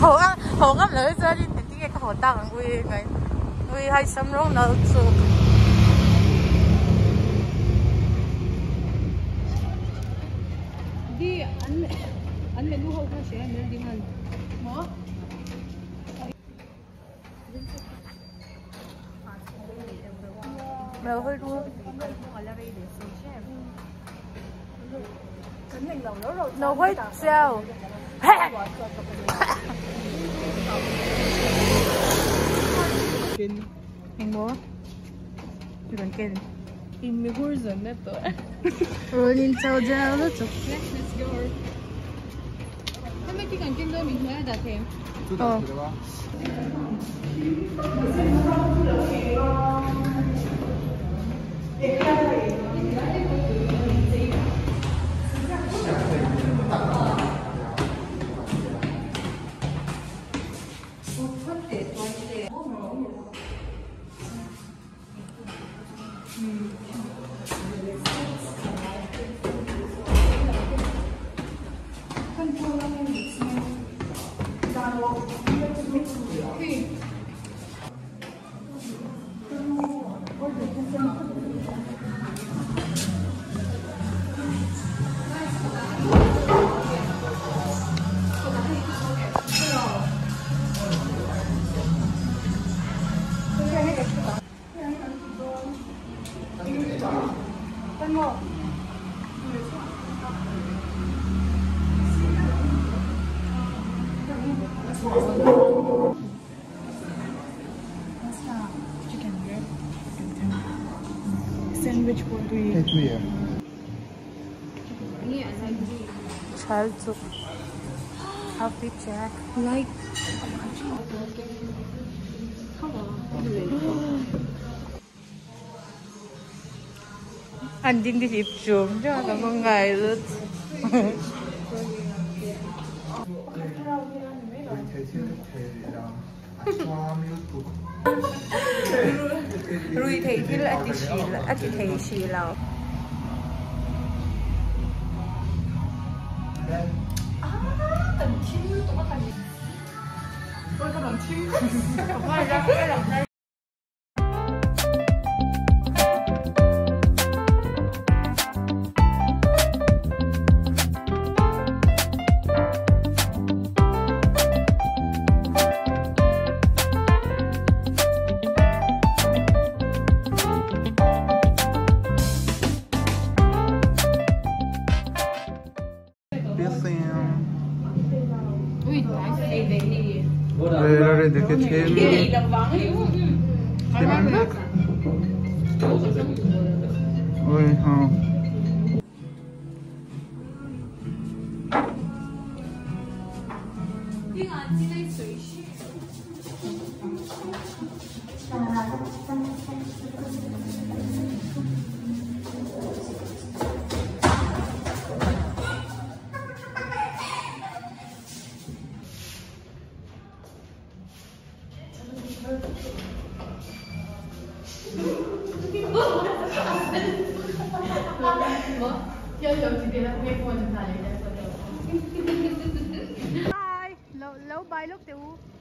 Haw a haw ngam lo hi chuanin engtin nge ka haw tak ang ui ngai ui hai sam rawng nal chu. Di an an menu ho kha hria em ding an maw. Nó hơi treo. Engmaw? Rawn ken. Rawn in chho zau lutuk. Aw. Chal chuk outfit check. Like An ding dihip chum cho ka mang ngai lut. Rui thei thil a ti si a ti thei si lo. Hi, lo lo bye lok teu.